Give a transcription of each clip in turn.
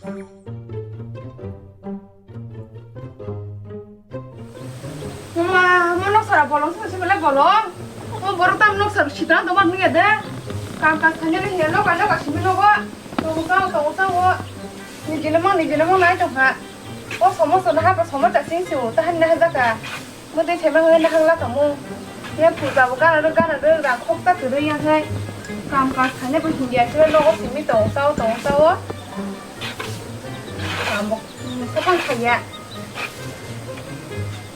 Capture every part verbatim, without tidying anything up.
Mama, mo noksara bolong sini sini le bolong. Mo borok tam noksara sitang tongma nung ya de. Kam kam sanya ni helo kalo kasimi nogo. Tongo sao, tongo sao. Ni jile mo, ni jile mo nai tongha. O somoso na hapa somosa sing siu, tahan na jaka. Mwtwi saima hwnwi nakhang la tongmung. Ya puja bo gana rw gana rw rang khok ta kwrwi yang hai. Kam kaam khainai bo hindia se nogo simi tong sao tong sao. Kam bo saphang khaiya.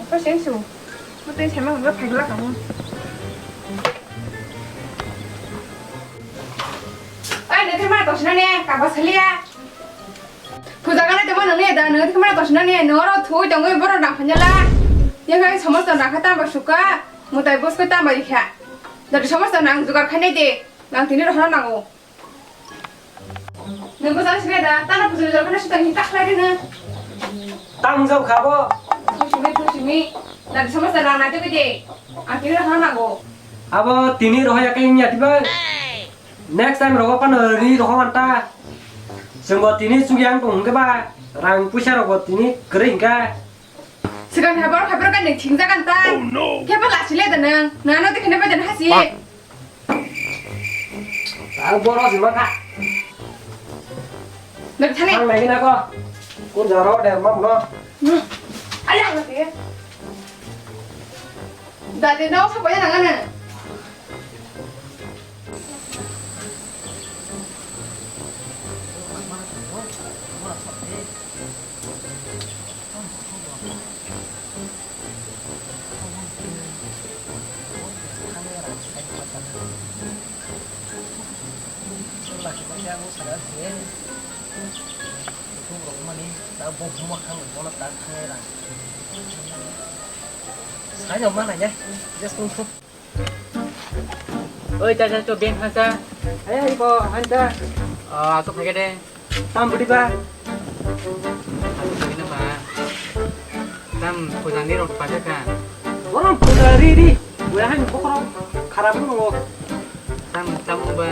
Okha seng su. Mwtwi saima hwnwi phai la tongmung. Ai, nete ma tong sinane, kaba saliya. Puja gana temo nangni da, nang thikmana tosinani, noro thui tongwi borok rang phanyala. Yang hai somosto rang kha tamba suka, mutai bosko tamba rikha. Dati somosto nang jugar khainai de, nang tini rohor nango. Nang bujang sini da, tana puja jugar khainai sutang hita khlai de nang. Tang jok khabo. Thusimi, thusimi, dati somosto rang nai tongwi de, ang tini rohor nango. Abo tini rohor ya khe wngya diba? Next time rogo phano ri rogo manta. Chwngbo tini chukya wng tong hwnkhe ba rang puisa rokbo tini kwrwi hwnkha. Swkang hai borok hai borok ni thingjagan ta. Oh no. Khe ba lasi le da nang. Nano de khene ba dan hasi. Ang boro si mangkha. Nang thani. Ang nai na ko. Kun jaro der mam no. Hmm. Ayang na de. Dati no sa boya nang na. Sai no mana ya, just untuk. Oi, cha, cha, to ben ha, cha. Ayo, iko, han, cha. Oh, aku pakai deh. Tam budi ba? Aku pakai nama. Tam puja ni rok pakai kan? Orang puja ri, ri. Gue han bokrok kharap nungo. Tam, tam ba?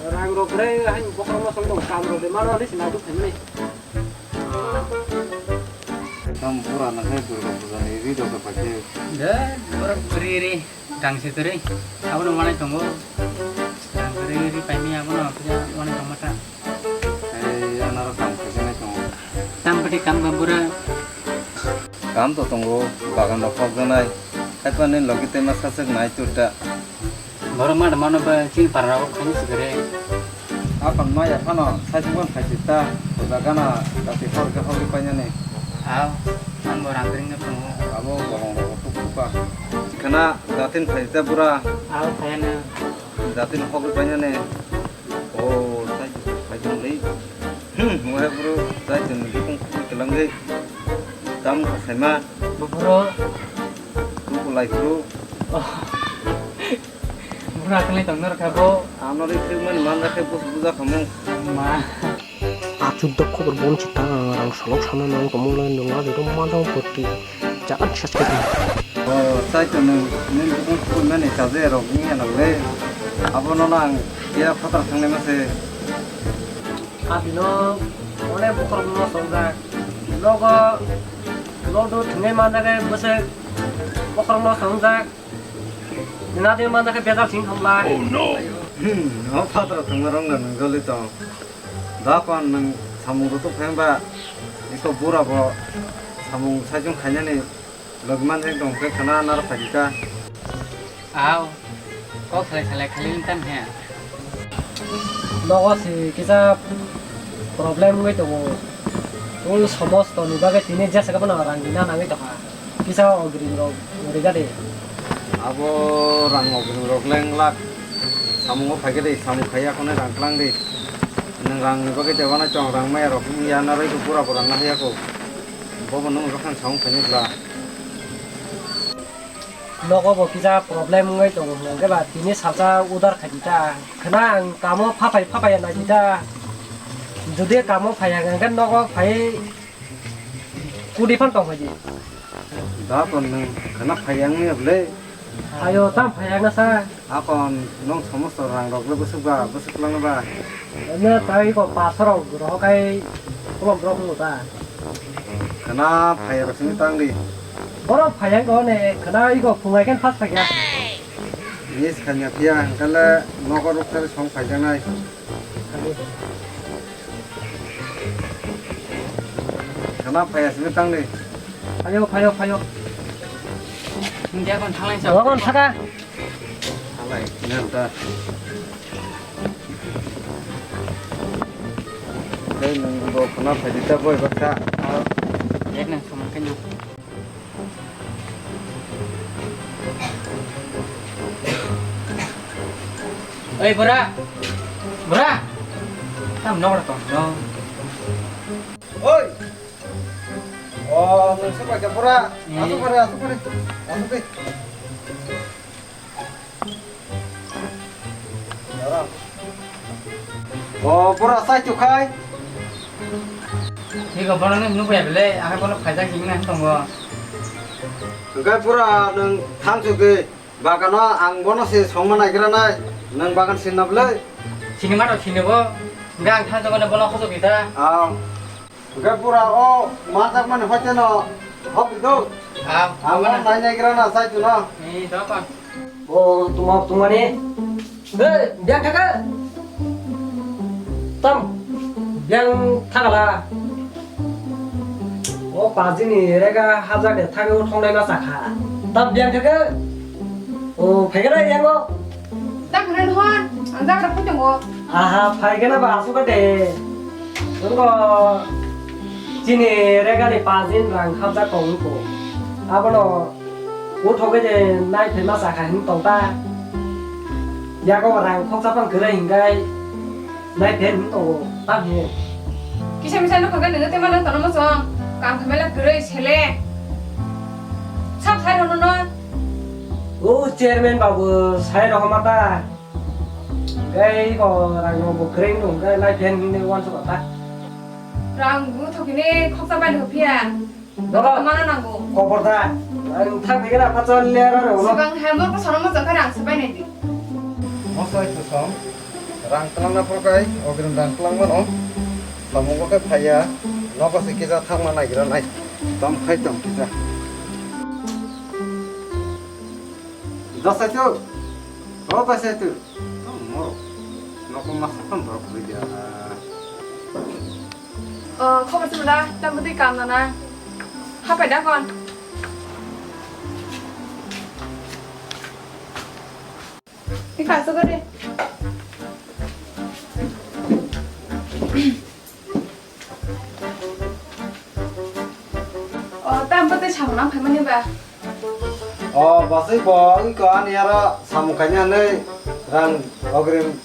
Rang rok bre han bokrok no song dong, kam rok de mana ni sina tu pemni. Tam pura na hai Durga puja ni ri dok pakai. De, borok ri ri, tang se kwrwi. Abono manai tongo. Tang kwrwi ri paimani abono, puja manai tongma ta. Ei, anaro kam khajaknai tongo. Tam pati kam ba bura. Kam to tongo, bagan rok khokjaknai. Haiphano logi tema saswk nai turda. Borok ma mano ba chini para rok khaini sikare. Apan ma ya phano sai thumban khai sita, puja gana dati hor ke hor ke painani. Aw, ang bo rang ring na tongo. Abo bolong rok tuk tuk ba. Khana datin khai ta bura. Aw, khayana. Datin hor ke painani. O, sai khai jong lei. Hmm, mo ya bro, sai jong ni bukung kuku telang lei. Tam ka sai ma. Bo bro. Tu ko lai bro. Oh. Bura khlai tong nor kha bo. Ano ri khri man man rakhe bus buja khamung. Ma. Achuk dok khobor bon chita rang salok sana nang tomong lai nung la dum ma dong poti. Chan sas khe. O, sai to nung, nung bukung khul mani chaje rok ni anang le. Abo no nang ya phatar thang le ma se. Abino onek bokhorok no songjak. Nogo lodo thwngwi manjakhe bwswk bokhorok no songjak. Nadi manjakhe bejal sing thangla. Hmm, o phatar thangma rok no nung joli tong. Da pan nung samung rutuk phai ba iko bura bo samung saichung khainani. Logi manjak tong khe khana naro phaikha. Aw, kok salai salai khali wng tam he. Nogo si kisa problem wngwi tongo. Ul somosto ni bagwi tini jesa khe bono rang rina nangwi tongkha. Kisa ogrim rok rega de. Abo rang ogrim rok leng lak. Samungo phaikhe de, samung khaiya khone rang klang de. Nwng rang ni bagwi de wana chong rang maya rok wngya narwgwi bura bo rang haiya kho. Bobo nwng rokhan samung khainai bwla. Nogo bo kisa problem wngwi tongo hwnkhe ba tini salsa udar khaidi ta. Khwna ang kamo phapai phapai ya naidi ta. Jodi kamo phaiya hwnkhe nogo phai kudi phan tong phaidi. Da ton nwng khwna phaiya wngya bwle. Ayo, tam phaiyak na sa. Akon nong somosto rang rok le bwswk ba, bwswk lang ba. Ene tai ko pasarok rohok kai kolom rok no ta. Khana phaiyak sini tang di. Borok phaiyak do ne, khana iko phungai kan pas phaiyak. Miss khanya phiya hangkale nogo ruk tari song phaijaknai. Khana phaiya sini tang di. Phayo, phayo, phayo. India kon thanglai sa. Dogon saka. Thanglai, nang ta. Hei, nang bo khana phai di ta boi baksa. Ek nang saman kan. Oi, bura. Bura. Tam nokra tong, no. Oi. Oh, nang se bai bura. Eh. Asuk pare, asuk pare. Asuk pare. Oh, bura sai tu khai. Iko borok ni nukya bele, akai borok phaijak himna tongo. Hingke pura nwng thangsuk di, bagano ang bono se songma naigra nai, nwng bagan sinna bele. Sini ma to sini bo, hingke ang thangsuk bono bono khosok kita. Ah, hingke pura o manjak mani hoite no hok di do. Ah, ang bono nai naigra na sai tu no. Ni do pa. O, tuma, tumani. Hei, biang thaka. Tam, biang thakala. O, pajini rega hajak de thaka o thongnai ma chakha. Tam, biang thaka. O, phaikana yango. Tam, hwnwi hwn, ang jagra phuitongo. Aha, phaikana ba asuka de. Tungko, chini rega ni pajin rang hajak kong ko. Abono. Uthok khe je nai phaima chakha hwn tong ta. Yago rang khoksa phang kwrwi hwnkhai nai phe hwn tongo ta hwn. Kisa misa nokha khe nwngo tei mano tono mosong. Kam khamela kwrwi sele. Sab sai rono no. O chairman babu sai rohoma ta. Hwnkhai ko rang no bo kwrwi hwn hwnkhai nai phe hwn uansuk ta. Rang uthok khe ne khoksa bai no phiya. Dogo. Mana nango. Koborda. Ang thang phai kena pacha lera re ulo. Sibang hai mor ko sono mo jaga rang sepai nai di. Mosai kusong. Rang tlang na porkai, ogrim rang tlang mano. Samung ko kai phaya. Nogo se kisa thang mana gira nai. Tom khai tom kisa. Jasai tu. O basai tu. Moro. Nokong masa tam borok bui dia. O, khobor simi da, tamo twi kam nana. Hapai da kon. Ni kha so gore. O, tamo twi samung nang phaimani ba. O, basai bo, iko ani aro samung khaina hanai rang ogrim.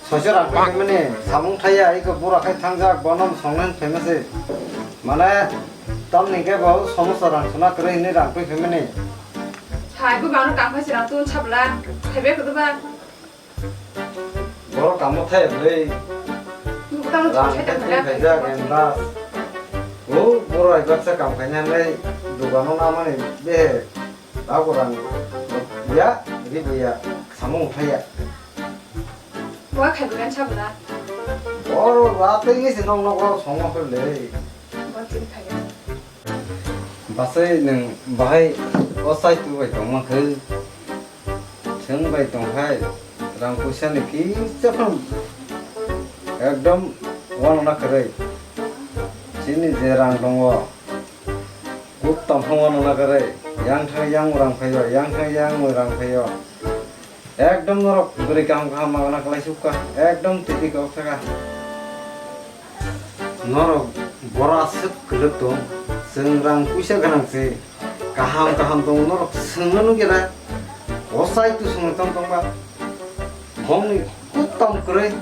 Soiso rang phaimani, samung thaiya, iko bura khai thangjak, bono songnai phaimase. Mane, tamni khe bo somoso rang suna kwrwi hinwi rang phaimani. Hai, bo bangno kam khai se rang tun sabla, khaibe kudu ba. Boro kamo thai bwlwi. Bo tamo rang thai khai tang khai thaijak, endas. O, boro ai baksa kam khaina hinwi dogano namani behe. Abo rang ya, ri bo ya, samung thaiya. Wa khai bugan sabla. Oro rate ni se nong nogo songma khole. Wa chiri khai. Basai nwng bahai o saitu bai tongma khe. Chwng bai tong khai rang puisa ni kisa phang ekdom wano na kwrwi. Chini je rang tongo. Kuk tongphang wano na kwrwi. Yang thang yang rang phaio, yang thang yang rang phaio. Ekdom norok bwrwi kaham kaham magana kwlai sukha. Ekdom titi kok thaka. Norok bora aswk kwlwk tong. Chwng rang puisa gwnang se. Kaham kaham tong norok swngna nugya na. O saitu swngwi tong tongba. Bongni kuk tong kwrwi.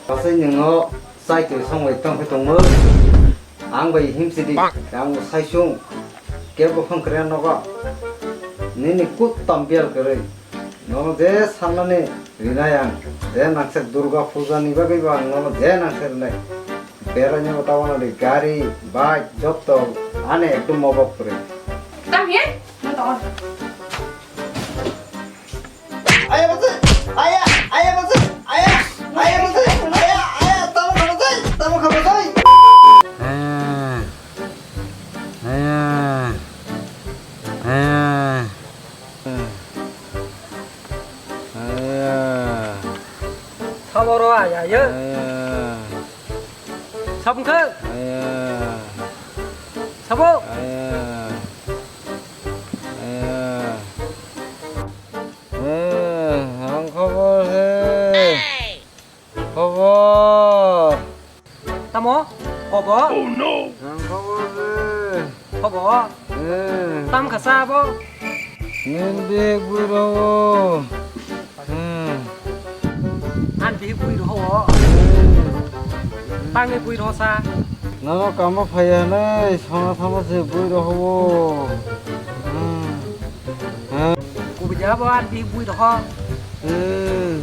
Asai nwngo saitu swngwi tong khe tongmo. Ang bai himsidi, ang saisung, kebo phang kre nogo. Nini kuk tam bial kwrwi. Nono je sanmani rinai ang, je nangser Durga Puja ni bagwi bo ang nono je nangser rinai. Beraina bo tabana di gari, bike, jotto, ani ekdom mobok kwrwi. Tam he? No to. Aya bajai, aya, aya bajai, aya, aya, tamo kha bajai, tamo kha bajai. Aya, aya, aya, aya. Sabo ro aya, ya. Aya. Sabung khe? Aya. Sabo? Aya. Aya. Eh, ang khobor he. Khobor. Tamo? Khobor? Ang khobor he. Khobor? Eh. Tam kha sa bo? Nini bihik bui rw o. Hmm. Ani bihik bui rw o. Hmm. Tangni bui rw sa. Nono kamo phaiya nai, sona thama se bui rw o. Hmm. Hmm. Kubui ja bo ani bihik bui rw o. Hmm.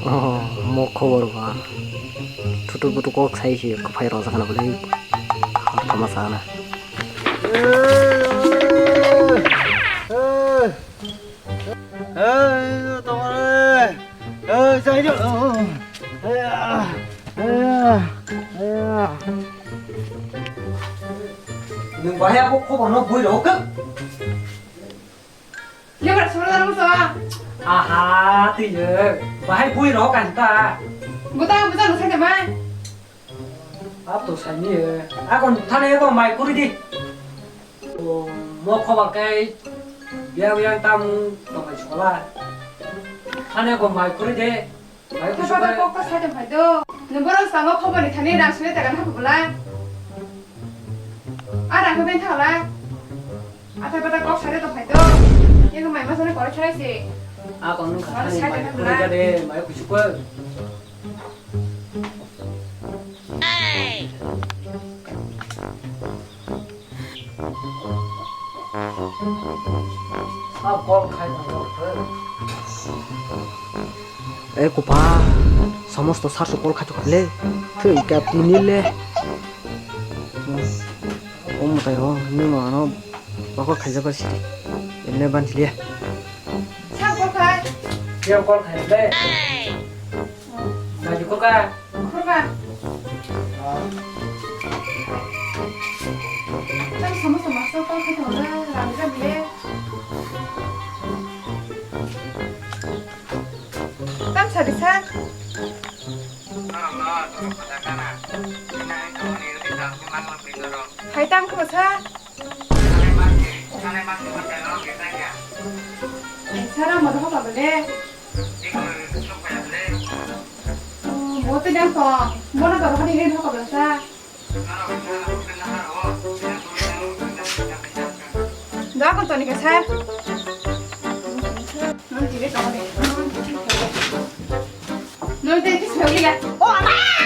Oh, mo khobor ba. Thutu butu kok sai se kwphai rw jakna bwlai. Thama sana. Hey, hey, hey, tomare. Hey, sai jo. Hey, ah, hey, ah, hey, ah. Nwng bahai abo khobor no bui rw khe. Lebra sura daro musa. Aha, twi le. Bahai bui rw kanta. Buta, buta no sai de mai. Ap to sai ni. Akon thane ko mai kuri di. O, mo khobor kai. Biang biang tam to mai chola. Thane ko mai kuri de. Mai kuri Kha chola. Kok ko sai de phai do. Nwng borok sango khobor ni thani rang sui ta kan ha bula. Ara ko ben thala. Ata bata kok sare to phai do. Yego mai masane kore chai se. A kon nung kha mai kuri ja de, mai kuchuk ko. A kol khai ma. E kupa, somosto sarso kol khai to le. Thwi ka tini le. O mwtai o, nini mano bakor khaijak bai sidi. Emne ban chiliya. Sa kol khai. Kiyang kol khai le. Mai di kol ka. Kol ka. Tam sama sama sa kol khai thong le, ram jam le. Tam sa di sa. Hai tam kho sa. Sara mo doho ka bole. Mo te dang to. Mo na doho ni doho ka bole sa. Doa ko to ni ka sa. Non tire to ni. Non tire to ni. Oh, ama!